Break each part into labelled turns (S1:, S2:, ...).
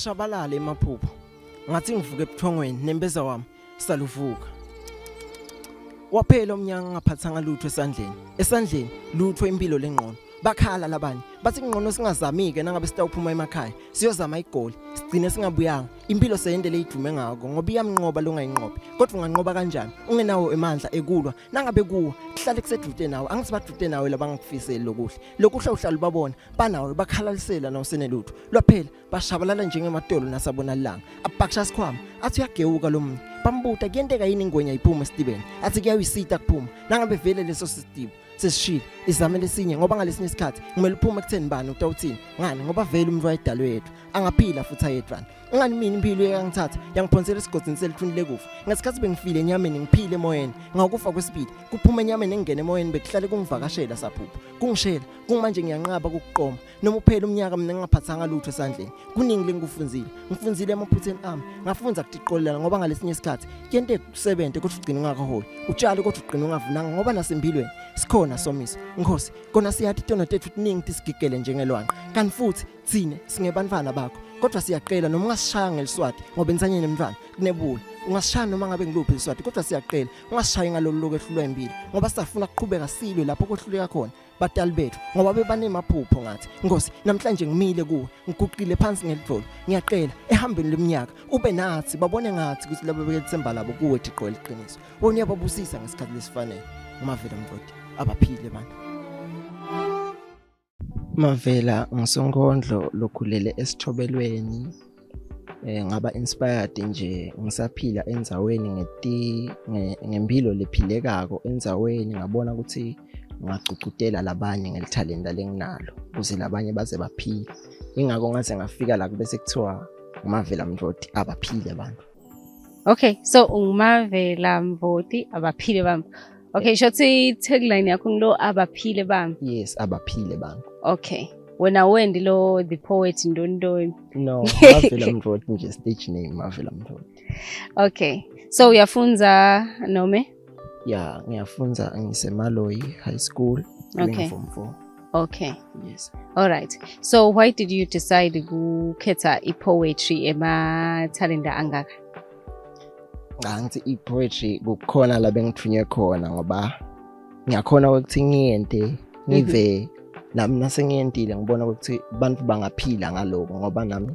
S1: Ashabalale emaphupho. Ngathi ngivuka ebuthongweni nembeza wami saluvuka. Waphela umnyaka ngingaphathanga lutho esandleni. Esandleni lutho impilo lengqono. Bakhala labanye bathi kungqono singazamike nangabe sitawuphuma emakhaya siyozama igoli sigcine singabuyanga impilo seyendele idume ngako ngoba iyamnqoba longayinqobi kodwa unganqoba kanjani ungenawo emandla ekulwa nangabe kuwa kuhlale kusedude nawe angithi badude nawe labangakufiseli lokuhle lokuhle uhlala ubabona banawe bakhalalisela nawusenelutho lwaphela bashabalala njengematolo nasabona lilanga abhakusha sikhwama athi uyagewuka lo muntu bambuta kuyenteka yini ingwenya iphuma esitibeni athi kuyayisita kuphuma nangabe vele leso sitibo sesishile izame lesinye ngoba ngalesinye isikhathi kumele uphume ekutheni bani utawuthini ngani ngoba vele umuntu wayedalwe yedwa angaphila futhi ayedwana Ingani mina impilo eyangithatha yangiphonsela esigodini selithuni lekufa. Ngesikhathi bengifile enyameni ngiphile emoyeni. Ngakufa kwesibili kuphuma enyameni engene emoyeni bekuhlale kungivakashela saphupha. Kungishela kumanje ngiyanqaba ukuqoma. Noma uphela umnyaka mina ngingaphathanga lutho esandleni. Kuningi lengikufunzile. Ngifunzile emaphutheni ami. Ngafunza kutiqolela ngoba ngalesinye isikhathi kuyente kusebenze kodwa ugcina ungakaholi. Utshale kodwa ugcina ungavunanga ngoba nasempilweni sikhona somiso. Nkosi kona siyathi tono tethu tiningi tisigigele njengelwanqa. Kanti futhi Thina singebantwana bakho kodwa siyaqela noma ungasishaya ngeliswati ngoba insanyeni emntwana kunebula ungasishaya noma ngabe ngiluphi iliswati kodwa siyaqela ungasishayi ngalolu lokwehlulwa impilo ngoba sisafuna ukuqhubeka silwe lapho kohluleka khona batali bethu ngoba bebanemaphupho ngathi Nkosi namhlanje ngimile kuwe ngiguqile phansi ngelidvolo ngiyaqela ehambeni leminyaka ube nathi babone ngathi ukuthi laba bekethemba labo kuwe Thixo eliqiniso wona uyababusisa ngesikhathi lesifanele ngumavela mvoti abaphile bantu Mavela ngisonkondlo lokhulele esithobelweni eh ngaba inspired nje ngisaphila endzaweni ngeti ngempilo lephilekako endzaweni ngabona ukuthi ngagcugcutela labanye ngelithalenta lenginalo ukuze labanye baze baphile ingakho ngaze ngafika la kube sekuthiwa ngumavela mndoti abaphile abantu
S2: Okay, so ungumavela mvoti abaphile bami. Okay, shothi tagline yakho ngilo abaphile bami.
S1: Yes, abaphile bami.
S2: Okay. Wena wendi lo the poet ndontoni.
S1: No, Mavela Mvoti nje stage name Mavela Mvoti.
S2: Okay. So uyafunza nome?
S1: Yeah, ngiyafunza ngiseMaloyi High School doing okay. form 4.
S2: Okay.
S1: Yes.
S2: All right. So why did you decide ukukhetha i-poetry emathalenda angaka?
S1: Ngithi i-poetry kukhona la bengithunywe khona ngoba ngiyakhona ukuthi ngiyente ngive mhm. nami nasengiyentile ngibona ukuthi abantu bangaphila ngaloko ngoba nami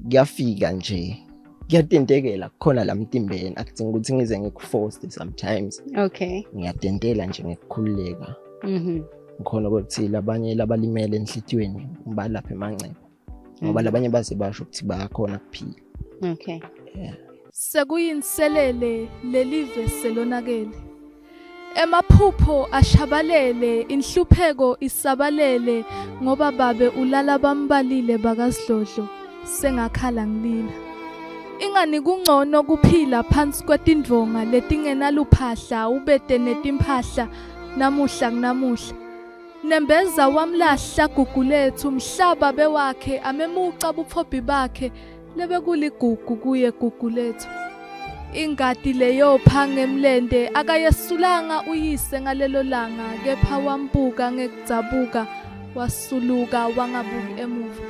S1: kuyafika nje kuyatentekela kukhona la mtimbeni akudingi ukuthi ngize ngikuforce sometimes
S2: okay
S1: ngiyatentela nje ngikukhululeka mhm ngikhona ukuthi labanye labalimele enhlitiyweni ngibalaphe emanceba ngoba mhm. labanye baze basho ukuthi bayakhona kuphila
S2: okay
S1: yeah
S3: sekuyinselele lelive selonakele Emaphupho ashabalele, inhlupheko isabalele ngoba babe ulala bambalile bakaSidlodlo, sengakhala ngilila. Ingani kungcono kuphila phansi kwetindvonga letingenaluphahla ubete netimphahla namuhla kunamuhla. Nembeza wamlahla Gugulethu mhla babe wakhe amemuca buphobi bakhe lebekuligugu kuye Gugulethu. Ingadi leyopha ngemlende akayesulanga uyise ngalelo langa kepha wambuka ngekudzabuka wasuluka wangabuki emuva.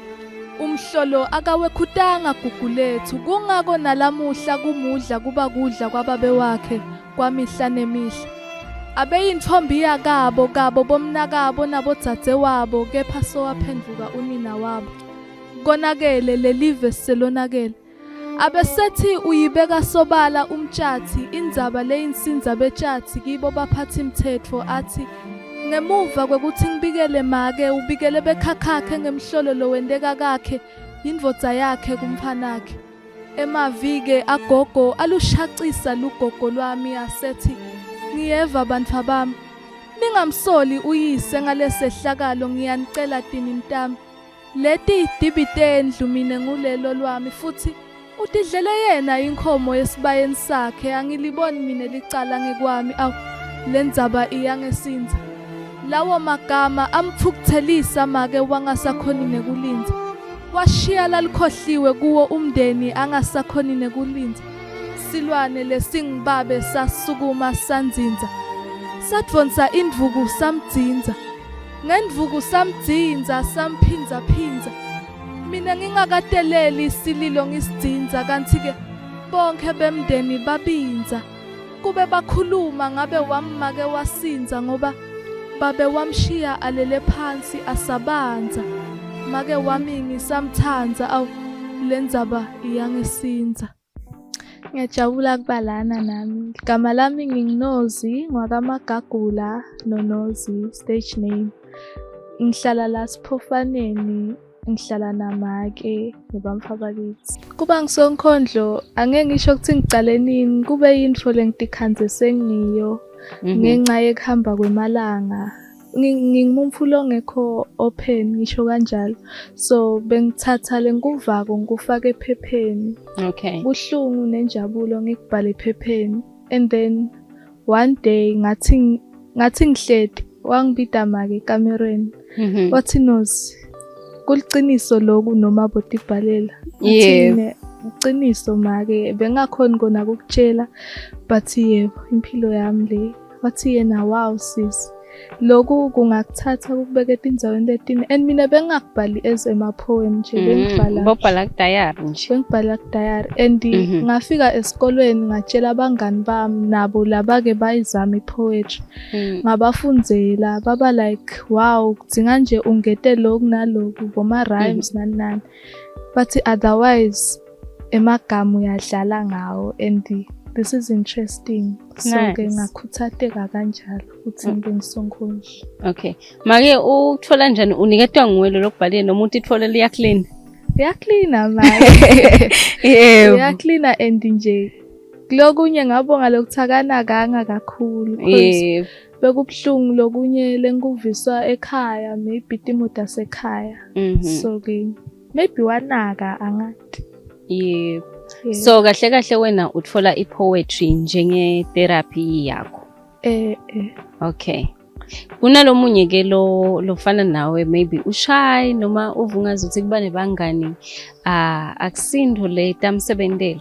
S3: Umhlolo akawekhutanga Gugulethu kungako nalamuhla kumudla kuba kudla kwababe wakhe kwamihla nemihla. Abeyintfombi yakabo kabo bomnakabo nabodzadzewabo kepha sowaphendvuka unina wabo. Konakele lelive selonakele. Abesethi uyibeka sobala umtshathi indzaba leyinsinza betshathi kibo baphathimthetfo athi ngemuva kwekuthi ngibikele make ubikele bekhakhakhe ngemhlolo lowenteka kakhe yindvodza yakhe kumfanakhe. Emavi-ke agogo alushacisa lugogo lwami asethi ngiyeva bantfwabami ningamsoli uyise ngalesehlakalo ngiyanicela tinini tami. Leti tibi tendlu mina ngulelo lwami futhi utidlele yena inkhomo esibayeni sakhe angiliboni mina licala ngekwami awu lendzaba iyangesinza lawo magama amthukuthelisa make wangasakhoni nekulindza washiya lalikhohliwe kuwo umndeni angasakhoni nekulindza silwane lesingibabe sasukuma sanzinza sadvonsa indvuku samdzinza Ngendvuku samdzindza samphindzaphindza. Mina ngingakateleli isililo ngisidzinza kanti-ke bonke bemndeni babinza. Kube bakhuluma ngabe wamake wasinza ngoba babe wamshiya alele phansi asabanza. Make wami ngisamthandza awu lenzaba iyangisinza. Ngiyajabula kuba lana nami. Igama lami nginguNozi ngwakaMagagula noNozi stage name. Ngihlala la Siphofaneni, ngihlala namake nebamfa bakithi. Kuba ngisonkhondlo angeke ngisho ukuthi ngicale nini, kube yintfo lengitikhandze sengiyo ngenxa yekuhamba kwemalanga. Ngingumuntu longekho open ngisho kanjalo. So bengithatha lenkuvako ngikufaka ephepheni.
S2: Okay.
S3: Buhlungu nenjabulo ngikubhale ephepheni and then one day ngathi ngihleti wangibida make ekamerweni. Wathi Nozi, kuliciniso loku noma botibhalela?
S2: Yebo.
S3: Iqiniso make bengakhoni kona ukukutshela but yebo impilo yami le. Wathi yena wow sis, lokhu kungakuthatha kukubeka etindzaweni letine and mina bengingakubhali as ema-poem nje bengibhala
S2: Bobhala kudayari nje.
S3: bengibhala kudayari and ngafika esikolweni ngatshela abangani bami nabo laba-ke bayizama i-poetry ngabafundzela baba like wow kudzinga nje ungete lokhu naloku boma-rhymes nani nani but otherwise emagama uyadlala ngawo and this is interesting so ke
S2: Nice.
S3: ngakhuthatheka kanjalo ukuthi ngibe ngisonkhondlo.
S2: Okay. Make uthola njani uniketwa nguwe lo lokubhalile noma utitfole liyaklina?
S3: Uyaklina make.
S2: Yebo.
S3: Uyaklina and nje kulokunye ngabonga lokuthi akanakanga kakhulu cause
S2: Yebo.
S3: bekubuhlungu lokunye lengikuviswa ekhaya maybe timo tasekhaya. So ke maybe wanaka angati.
S2: Yebo.
S3: Yeah.
S2: So kahle kahle wena utfola i-poetry njenge therapy yakho.
S3: Eh.
S2: Okay. Kunalomunye ke lo lofana nawe maybe ushy noma uvungaza ukuthi kuba nebangani akusinto le tamsebentela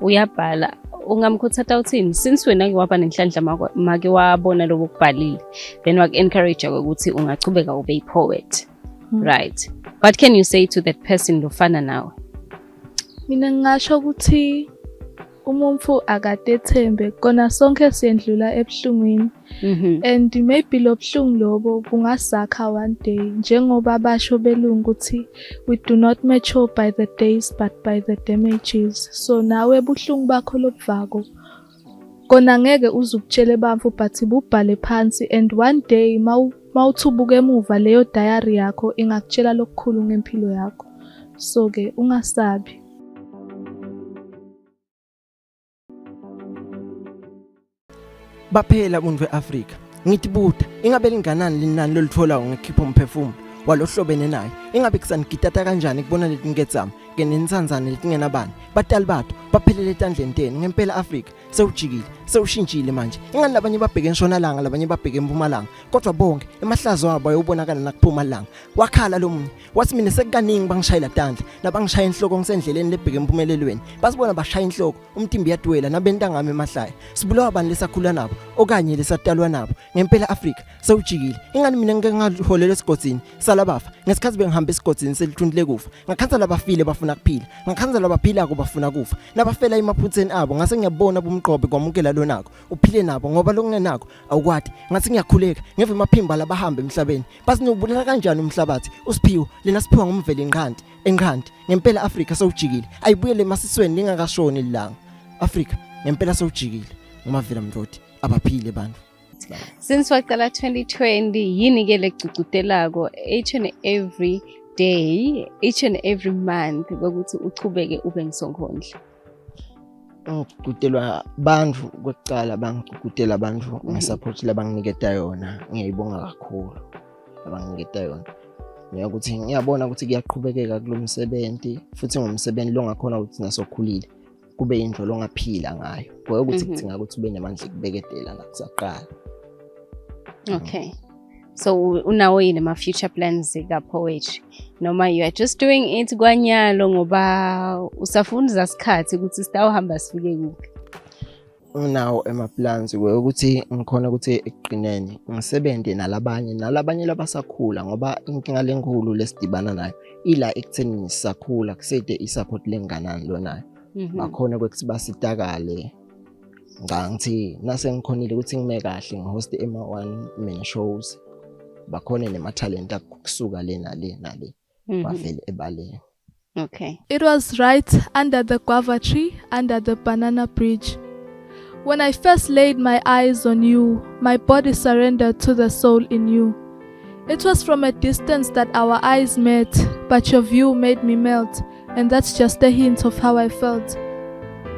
S2: uyabhala ungamkhuthatha uthini since wena ke waba nenhlanhla make wabona lobo kubhalile then waku-encourage ukuthi ungachubeka ube i-poet. Right. What can you say to that person lofana nawe?
S3: Mina ngingasho ukuthi umuntu akatethembe kona sonke siyendlula ebuhlungwini and maybe lo buhlungu lobo bungasakha one day njengoba basho belungu ukuthi we do not mature by the days but by the damages. So nawe buhlungu bakho lobuvako kona ngeke uzukutshele bamfu but bubhale phansi and one day mawuthubuka emuva leyo diary yakho ingakutshela lokukhulu ngempilo yakho. So ke ungasabi.
S1: Baphela abantu eAfrika. Ngithi buta ingabe linganani linani lolithola ngekhipha umphefumulo walohlobene naye ingabe kusanigitata kanjani kubona letinketsama ke nensanzane letingenabani batali bathu baphelele etandleni tenu ngempela Afrika sewujikile sewushintshile manje ingani labanye babheke entshonalanga labanye babheke empumalanga kodwa bonke emahlazo abo ayobonakala nakuphuma langa wakhala lo munye wathi mina sekukaningi bangishayela tandla nabangishaya inhloko ngisendleleni lebheke empumelelweni basibona bashaya inhloko umtimbi yadwela nabentangami emahlaya sibulawa bani lesakhula nabo okanye lesatalwa nabo ngempela Afrika sewujikile ingani mina ngike ngaholela esigodzini salabafa ngesikhathi bengihamba esigodzini selithunti lekufa ngakhanza labafile bafuna kuphila ngakhanza labaphilako bafuna kufa nabafela emaphutheni abo ngase ngiyabona bumqobe kwamukela lonako uphile nabo ngoba lokungenako awukwati ngathi ngiyakhuleka ngeve emaphimba labahamba emhlabeni basinobulala kanjani umhlabathi usiphiwo lena siphiwa ngumveli enqanti enqanti ngempela Afrika sewujikile ayibuyele emasisweni lingakashoni ilanga Afrika ngempela sewujikile ngumavela Mdloti abaphile bantu.
S2: Since waqala 2020 yini ke legcugcutelako each and every day each and every month ukuthi uchubeke ube ngisonkhondla?
S1: Ngigcugutelwa bantu kwekucala bangigcugcutela abantu ngesupport labanginiketa yona ngiyayibonga kakhulu labanginiketa yona ngiyakuthi ngiyabona ukuthi kuyaqhubekeka kulomsebenzi futhi ngumsebenzi longakhona ukuthi nasokhulile kube yindlu longaphila ngayo ngokuthi kudinga ukuthi ube nemandla ekubeketela nakusaqala.
S2: Okay. So unawo yini ama future plans ka poetry noma you are just doing it kwanyalo ngoba usafunda isikhathi ukuthi sitawuhamba sifike kuphi?
S1: Nginawo ema-plans ukuthi ngikhona ukuthi ekugcineni ngisebenze nalabanye nalabanye labasakhula ngoba inkinga lenkulu lesidibana nayo ila ekutheni sisakhula kusede i-support lenganani lonayo. Bakhona ukuthi basitakale. Ngithi nase ngikhonile ukuthi ngime kahle ngihoste ema-one man shows bakhone nemathalente akusuka le nale nale bavele ebaleni.
S2: Okay.
S3: It was right under the guava tree, under the banana bridge. When I first laid my eyes on you, my body surrendered to the soul in you. It was from a distance that our eyes met, but your view made me melt, and that's just a hint of how I felt.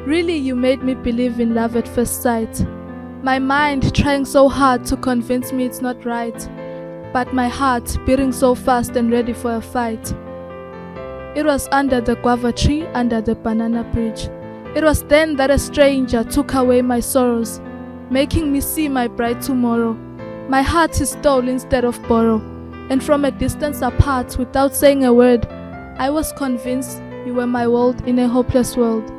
S3: Really, you made me believe in love at first sight. My mind trying so hard to convince me it's not right, but my heart beating so fast and ready for a fight. It was under the guava tree, under the banana bridge. It was then that a stranger took away my sorrows, making me see my bright tomorrow. My heart is stole instead of borrow, and from a distance apart, without saying a word, I was convinced you were my world in a hopeless world,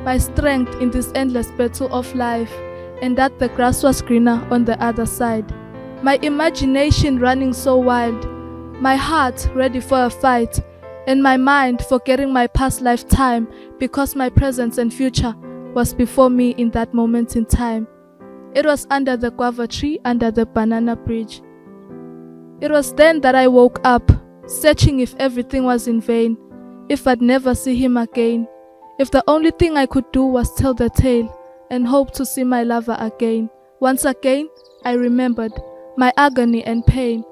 S3: my strength in this endless battle of life, and that the grass was greener on the other side. My imagination running so wild, my heart ready for a fight, and my mind forgetting my past lifetime because my present and future was before me in that moment in time. It was under the guava tree, under the banana bridge. It was then that I woke up, searching if everything was in vain, if I'd never see him again, if the only thing I could do was tell the tale and hope to see my lover again. Once again, I remembered my agony and pain.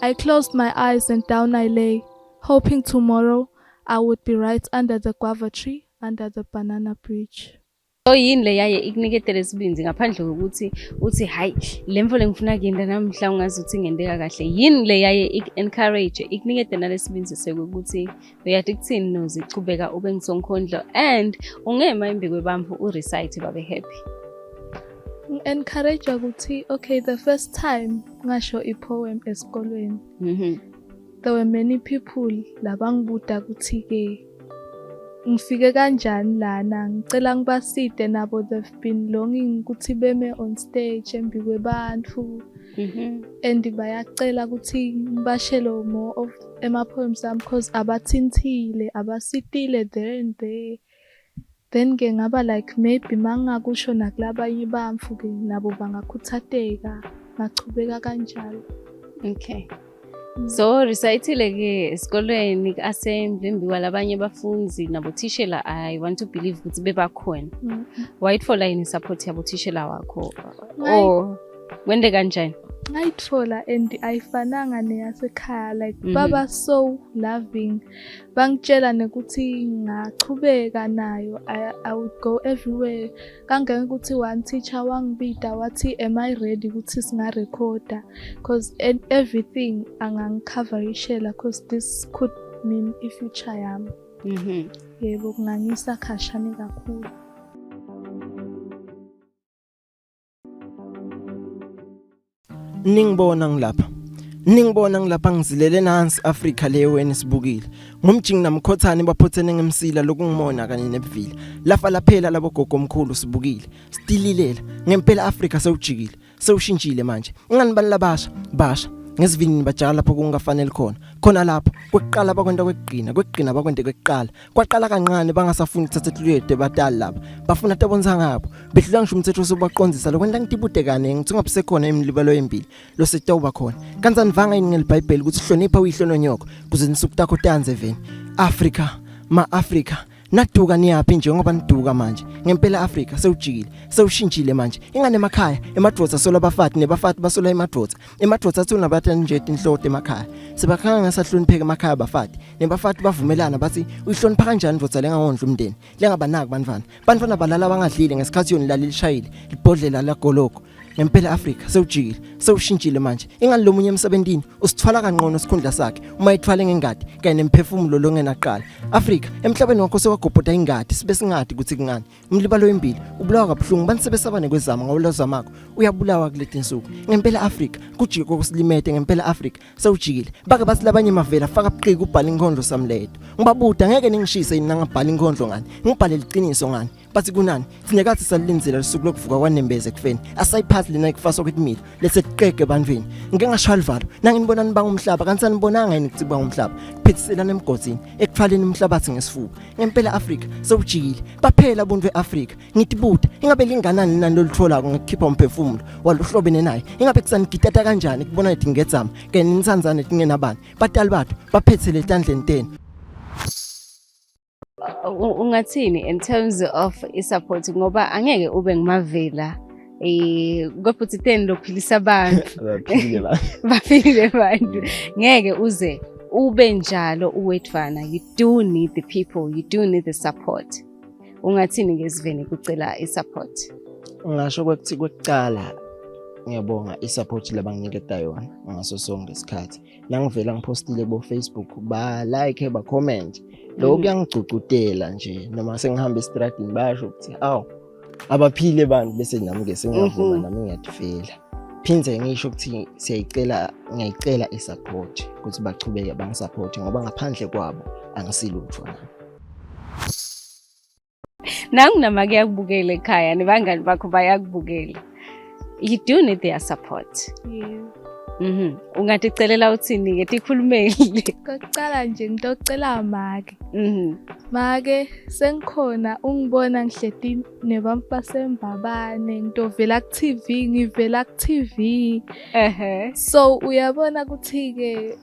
S3: I closed my eyes and down I lay, hoping tomorrow I would be right under the guava tree, under the banana bridge.
S2: So yini le yaye ikuniketele isibindi ngaphandle kokuthi uthi hayi le mfo lengifuna kuyenta namhla ungazi ukuthi ingenteka kahle, yini le yaye iku-encourage ikunikete nalesibindi sekukuthi uyathi kuthini Nozi chubeka ube ngisonkhondlo and ungema embi kwebantfu urecite babe happy?
S3: Ngi-encourage ukuthi okay, the first time ngasho i-poem esikolweni, there were many people labangibuta ukuthi-ke ngifike kanjani lana, ngicela ngibaside nabo, they've been longing ukuthi beme on stage embi kwebantfu and bayacela ukuthi ngibashele more of ema-poems ami cause abathinthile, abasitile there and there. Then ke ngaba like maybe mangingakusho nakulabanye bantfu-ke nabo bangakhuthateka, ngachubeka kanjalo.
S2: Okay. So recitile ke esikolweni ku-assembly embi labanye bafundzi nabothishela, I want to believe ukuthi bebakhona. Wayitfola yini support yabothishela wakho or kwente kanjani?
S3: Ngayithola and ayifananga neyasekhaya, like baba so loving, bangitshela nekuthi ngachubeka nayo, I would go everywhere, kangangokuthi one teacher wangibida wathi am I ready ukuthi singarekhoda cause everything angangicoverishela cause this could mean i-future yami. Yebo, kungangisa khashane kakhulu.
S1: Ningibona ngilapha, ningibona ngilapha, ngizilele nansi Africa leyo wena sibukile ngumjingi namkhothane baphothene ngemsila lokungimona kanye nebuvila lafa laphela labo gogo omkhulu sibukile sitililela ngempela. Africa sewujikile, sewushintshile manje, ingani bani labasha basha ngesivinini bajaka lapho kungafanele khona khona lapho kwekuqala bakwenta kwekugcina, kwekugcina bakwente kwekuqala. Kwaqala kancane bangasafuni ukuthatha ehluluyede batali laba bafuna tabonisa ngabo behlula ngisho umthetho sobaqondzisa lokwenta ngitibude kaningi ngithi ungabisekhona imilibalo embili losetawuba khona kanti anivanga yini ngelibhayibheli ukuthi hlonipha uyihlo nonyoko kuze insuku takho tanze eveni. Africa, ma Africa, naduka niyaphi njengoba niduka manje? Ngempela Africa sewujikile, sewushintshile manje, ingane emakhaya emadvodza sola abafati nebafati basola emadvodza, emadvodza athi unabatha nje tinhloto emakhaya sebakhanga ngasahlonipheka emakhaya abafati nebafati bavumelana bathi uyihlonipha kanjani indvodza lengawondla umndeni, lengabanaki bantfwana, bantfwana balala bangadlile ngesikhathi yona ilala lishayile libhodlela lagologo. Ngempela Africa sewujikile. Sewushintshile manje. Ingani lomunye emsebentini usithwala kanqono isikhundla sakhe uma ethwale ngengadi kanye nemphefumulo longenaqala. Afrika, emhlabeni wakho sewagobhoda ingadi sibe singadi ukuthi kungani. Umlibalo wembili ubulawa kabuhlungu bantu sebesaba nekwezama ngoba lozamako uyabulawa kuleti nsuku. Ngempela Afrika kujike kokusilimete ngempela Afrika sewujikile. Bake bathi labanye mavela faka buqiki ubhala inkondlo samleto. Ngibabuda ngeke ningishise yini nangabhala inkondlo ngani. Ngibhale liqiniso ngani. Bathi kunani? Thina kathi salilindzela lusuku lokuvuka kwanembeze ekufeni. Asayiphathi lena ikufaswa kwetimilo lese tiqege ebantwini. Ngike ngashaya livalo. Nanginibona nibanga umhlaba kanti sanibonanga yini kuthi banga umhlaba. Kuphethiselana emgodini ekuthwaleni umhlabathi ngesifuba. Ngempela Afrika sewujikile. Baphela abantu eAfrika. Ngitibuta ingabe linganani nani lolutholako ngekukhipha umphefumulo waluhlobene naye. Ingabe kusanigitata kanjani kubona letingedzama ke nitsandzane tingenabani. Batali bathu baphethe letandleni tenu.
S2: Ungathini in terms of i-support ngoba angeke ube ngumavela eh kodwa uthi teni lophilisa abantu
S1: Baphilile ba.
S2: baphilile abantu ngeke uze ube njalo uwedvana you do need the people you do need the support ungathini ngesiveni kucela i-support
S1: Ngisho kwekuthi kwekucala ngiyabonga i-support labanginiketa yona ngaso sonke isikhathi. Nangivela ngipostile kubo Facebook ba like ba comment. Lokho kuyangigcugcutela nje noma sengihamba estradini bayasho ukuthi aw abaphile abantu bese nami ke sengiyavuma nami ngiyadifela. Phindze ngisho ukuthi siyayicela ngiyayicela i-support ukuthi bachubeke bangisupport ngoba ngaphandle kwabo angisilutho nami.
S2: Nangu nama kuyakubukela ekhaya nebangani bakho bayakubukela. You do need their support.
S3: Yeah.
S2: Ungaticelela uthini ke tikhulumele.
S3: Kokucala nje ngitocela make. Make sengikhona ungibona ngihleti nebantu basembabane ngitovela ku TV ngivela ku TV.
S2: Ehhe.
S3: So uyabona ukuthi ke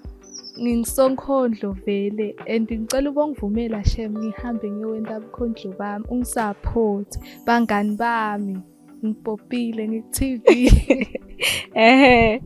S3: ngingisonkhondlo vele and ngicela ubongivumela shem ngihambe ngiyowenta bukhondlo bami ungisupport bangani bami ngipopile ngiku-TV.
S2: Ehhe.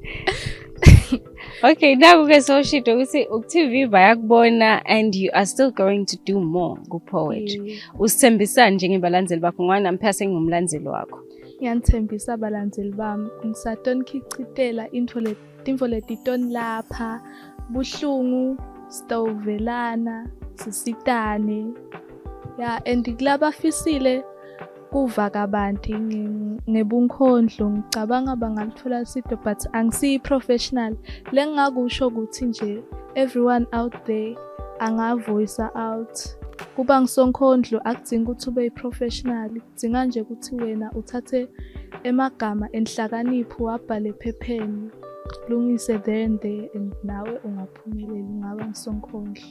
S2: Okay, naku ke sowushido ukuthi ku-TV bayakubona and you are still going to do more ku-poetry.
S3: Yeah.
S2: Usithembisani njengebalandzeli bakho ngoba nami phela sengingumlandzeli wakho.
S3: Ngiyanithembisa abalandzeli bami ngisatonikhicitela intfo le tintfo letitoni lapha buhlungu sitawuvelana sisitane ya and kulabafisile kuva kabanti ngebunkhondlo ngicabanga bangalithola usito but angisiyi professional lengingakusho ukuthi nje everyone out there angavoice out kuba ngisonkhondlo akudingi ukuthi ube yi-professional kudinga nje ukuthi wena uthathe emagama enhlakanipho wabhale ephepheni lungise there and there and nawe ungaphumelela ungaba ngisonkhondlo.